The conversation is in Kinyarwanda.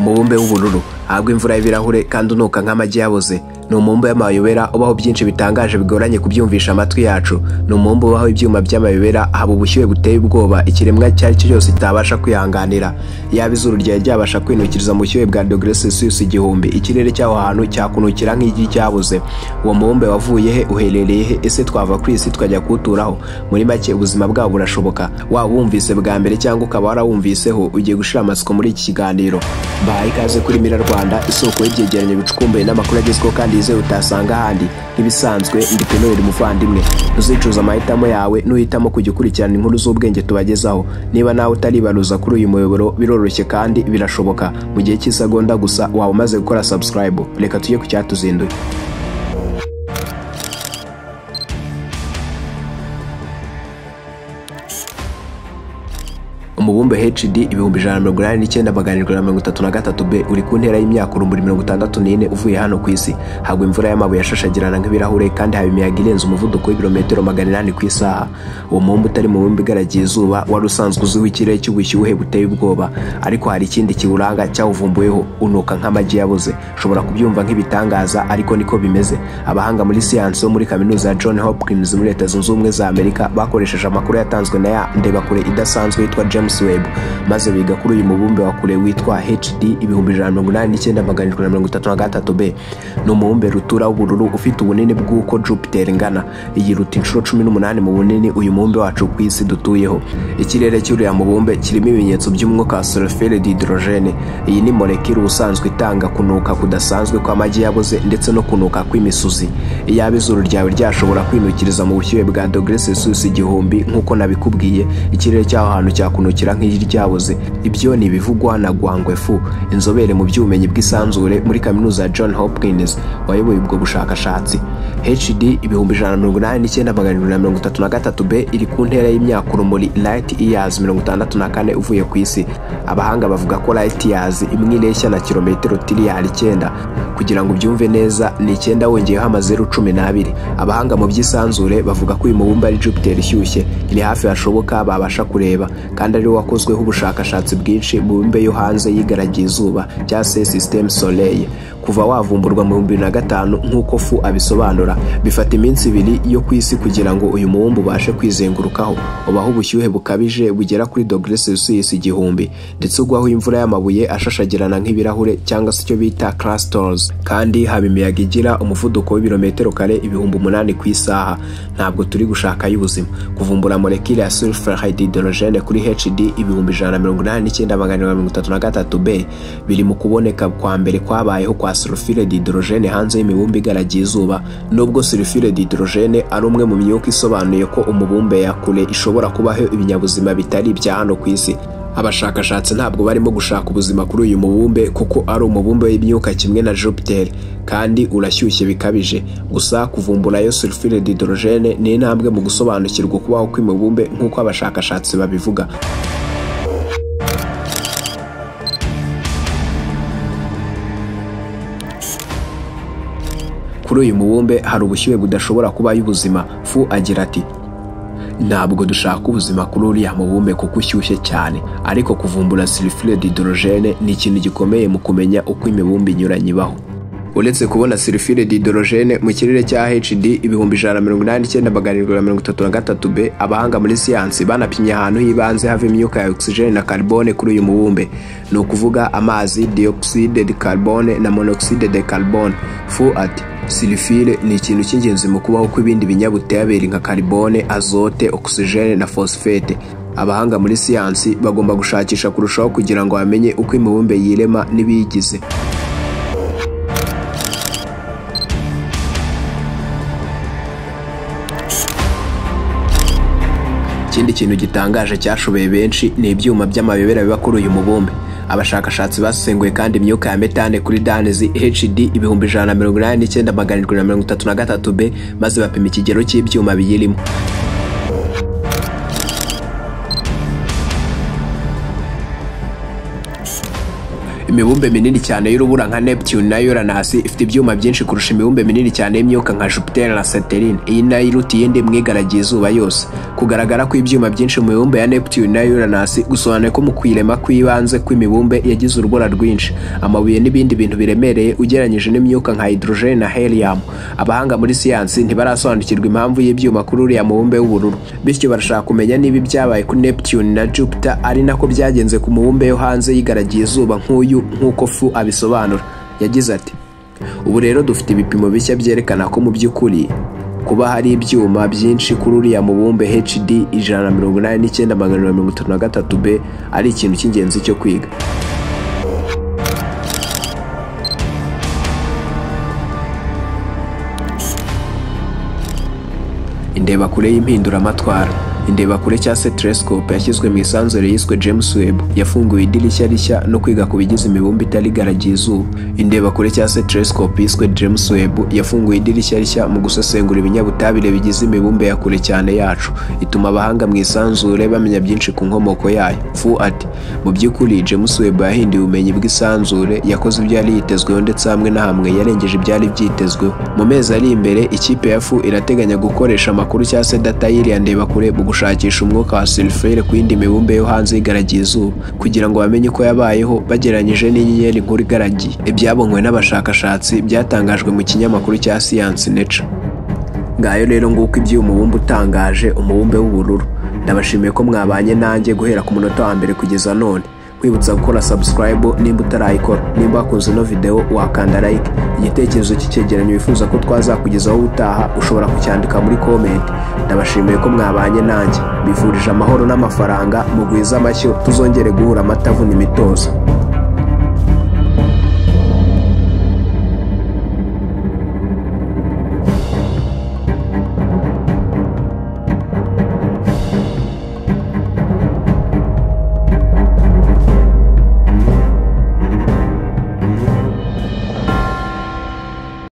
Umubumbe w'ubururu hagwa imvura y'ibirahure kandi unuka nk'amagi yaboze. Ni umubumbe w'amayobera ubaho byinshi bitangaje bigoranye kubyumvisha amatwi yacu. Ni umubumbe ubaho ibyuma by'amayobera, haba ubushyuhe buteye ubwoba ikiremwa icyo ari cyo cyose kitabasha kwihanganira. Yaba izuru ryawe ryabasha kwinukiriza mu bushyuhe bwa dogere Celsius 1000, ikirere cy'aho hantu cyakunukira nk'igi cyabuze. Uwo mubumbe wavuye he? Uherereye he? Ese twava ku isi tukajya kuwuturaho? Muri make ubuzima bwabo burashoboka. Waba wumvise bwa mbere cyangwa ukaba warawumviseho, ugiye gushira amatsiko muri iki kiganiro. Bahaye ikaze kuri Mira Rwanda, isoko y'ibyegeranyo bicukumbuye n'amakuru agezweho kandi yizewe utasanga ahandi. Nk'ibisanzwe ndi Penori muvandimwe, ntuzicuza amahitamo yawe nuhitamo kujya ukurikirana inkuru z'ubwenge tubagezaho. Niba nawe utaribaruza kuri uyu muyoboro, biroroshye kandi birashoboka. Mu gihe cy'isegonda gusa waba umaze gukora subscribe. Reka tujye ku cyatuzinduye. Umubumbe HD 189733 B uri ku ntera y'imyaka urumuri 64 uvuye hano ku isi. Hagwa imvura y'amabuye ashashagirana nk'ibirahure kandi haba imiyaga irenze umuvuduko w'ibirometero 800 ku isaha. Uwo mubumbe utari mu mubumbe igaragiye izuba wari usanzwe uzwiho ikirere cy'ubushyuhe buteye ubwoba, ariko hari ikindi kiwuranga cyawuvumbuyeho, unuka nk'amagi yaboze. Ushobora kubyumva nk'ibitangaza ariko niko bimeze. Abahanga muri siyansi bo muri kaminuza ya John Hopkins muri Leta Zunze Ubumwe za Amerika bakoresheje amakuru yatanzwe na ya ndebakure idasanzwe yitwa James Webb, maze biga kuri uyu mubumbe wa kure witwa HD 189733 B. Ni umubumbe rutura w'ubururu ufite ubunini bw'uko Jupiter ingana. Iyi ruta inshuro 18 mu bunini uyu mubumbe wacu ku isi dutuyeho. Ikirere cy'uriya mubumbe kirimo ibimenyetso by'umwuka wa sulfure d'hydrogène. Iyi ni molekile ubusanzwe itanga kunuka kudasanzwe kw'amagi yaboze ndetse no kunuka kw'imisuzi. Iyaba izuru ryawe ryashobora kwinukiriza mu bushyuhe bwa dogere Celsius 1000 nk'uko nabikubwiye, ikirere cy'aho hantu cyakunukira nk'igi ryaboze. Ibyo ni ibivugwa na Guangwei Fu, inzobere mu by'ubumenyi bw'isanzure muri kaminuza ya John Hopkins, wayoboye ubwo bushakashatsi. HD 189733 B iri ku ntera y'imyaka urumuri light years 64 uvuye ku isi. Abahanga bavuga ko light years imwe ireshya na kilometero tiriyari 9. Kugira ngo ubyumve neza ni 9 wongeyeho amazeru 12. Abahanga mu by'isanzure bavuga ko uyu mubumbe ari Jupiter ishyushye, iri hafi hashoboka babasha kureba, kandi ari wakozweho ubushakashatsi bwinshi mu mibumbe yo hanze yigaragiye izuba cyangwa se système solaire. Kuva wavumburwa mu 2005 nk'uko Fu abisobanura, bifata iminsi ibiri yo ku isi kugira ngo uyu mubumbe ubashe kwizengurukaho. Ubaho ubushyuhe bukabije bugera kuri dogere Celsius 1000, ndetse ugwaho imvura y'amabuye ashashagirana nk'ibirahure cyangwa se icyo bita crystals, kandi haba imiyaga igira umuvuduko w'ibirometero kare 8000 ku isaha. Ntabwo turi gushaka y'ubuzima. Kuvumbura molekile ya sulfure d'hydrogène kuri HD 189733 B biri mu kuboneka kwa mbere kwabayeho kwa sulfure d'hydrogène hanze y'imibumbe igaragiye izuba. Nubwo sulfure d'hydrogène ari umwe mu myuka isobanuye ko umubumbe ya kure ishobora kubaho ibinyabuzima bitari ibya hano ku isi, abashakashatsi ntabwo barimo gushaka ubuzima kuri uyu mubumbe kuko ari umubumbe w'imyuka kimwe na Jupiter kandi urashyushye bikabije. Gusa kuvumbura yo sulfure d'hydrogène ni intambwe mu gusobanukirwa kubaho kw'imibumbe nk'uko abashakashatsi babivuga. Kuri uyu mubumbe hari ubushyuhe budashobora kubaho ubuzima. Fu agira ati: ntabwo dushaka ubuzima kuri uriya mubumbe kuko ushyushye cyane, ariko kuvumbura sulfure d'hydrogène ni ikintu gikomeye mu kumenya uko imibumbe inyuranye ibaho. Uretse kubona sulfure d'hydrogène mu kirere cya HD 189733 B, abahanga muri siyansi banapimye ahantu h'ibanze hava imyuka ya oxygène na carbone kuri uyu mubumbe, ni ukuvuga amazi, dioxyde de carbone na monoxyde de carbone. Fu ati: sulfure ni ikintu cy'ingenzi mu kubaho kw'ibindi binyabutabire nka carbone, azote, oxygène na phosphate. Abahanga muri siyansi bagomba gushakisha kurushaho kugira ngo bamenye uko imibumbe yirema n'ibiyigize. Ikindi kintu gitangaje cyashobeye benshi ni ibyuma by'amayobera biba kuri uyu mubumbe. Abashakashatsi basesenguye kandi imyuka ya metane kuri Danzi HD 189733 B maze bapima ikigero cy'ibyuma biyirimo. Imibumbe minini cyane y'urubura nka Neptune na Uranus ifite ibyuma byinshi kurusha imibumbe minini cyane y'imyuka nka Jupiter na Saturn. Iyi nayo iruta iyindi mwigaragiye izuba yose. Kugaragara kw'ibyuma byinshi mu mibumbe ya Neptune na Uranus gusobanuye ko mu kwirema kw'ibanze kw'imibumbe yagize urubura rwinshi, amabuye n'ibindi bintu biremereye ugereranyije n'imyuka nka hydrogen na helium. Abahanga muri siyansi ntibarasobanukirwa impamvu y'ibyuma kuri uriya mubumbe w'ubururu, bityo barashaka kumenya niba ibyabaye kuri Neptune na Jupiter ari nako byagenze ku mubumbe yo hanze yigaragiye izuba nk'uyu, nk'uko Fu abisobanura. Yagize ati: "Ubu rero dufite ibipimo bishya byerekana ko mu by'ukuri kuba hari ibyuma byinshi kuri uriya mubumbe HD 189753 b ari ikintu cy'ingenzi cyo kwiga." Indebakure y'impinduramatwara. Indebakure cyangwa se telescope yashyizwe mu isanzure yiswe James Webb yafunguye idirishya rishya no kwiga ku bigize imibumbe itarigaragiye izuba. Indebakure cyangwa se telescope yiswe James Webb yafunguye idirishya rishya mu gusesengura ibinyabutabire bigize imibumbe ya kure cyane yacu, ituma abahanga mu isanzure bamenya byinshi ku nkomoko yayo. Fu ati: "Mu by'ukuri James Webb yahinduye ubumenyi bw'isanzure, yakoze ibyo yari yitezweho ndetse hamwe na hamwe yarengeje ibyari byitezweho." Mu mezi ari imbere, ikipe ya Fu irateganya gukoresha amakuru cyangwa se data y'iriya ndebakure mu gushakisha umwuka wa sulfure ku yindi mibumbe yo hanze y'igaragiye izuba, kugira ngo bamenye uko yabayeho bagereranyije n'inyenyeri nkuru igaragiye. Ibyabonywe n'abashakashatsi byatangajwe mu kinyamakuru cya Science Nature. Ngayo rero nguko iby'uyu mubumbe utangaje, umubumbe w'ubururu. Ndabashimiye ko mwabanye nanjye guhera ku munota wa mbere kugeza none. Kwibutsa gukora subscribe nimba utarayikora. Nimba wakunze ino video wakanda like. Igitekerezo cy'icyegeranyo wifuza ko twazakugezaho ubutaha ushobora kucyandika muri comment. Ndabashimiye ko mwabanye nanjye. Mbifurije amahoro n'amafaranga, mugwize amashyo, tuzongere guhura amata avuna imitozo.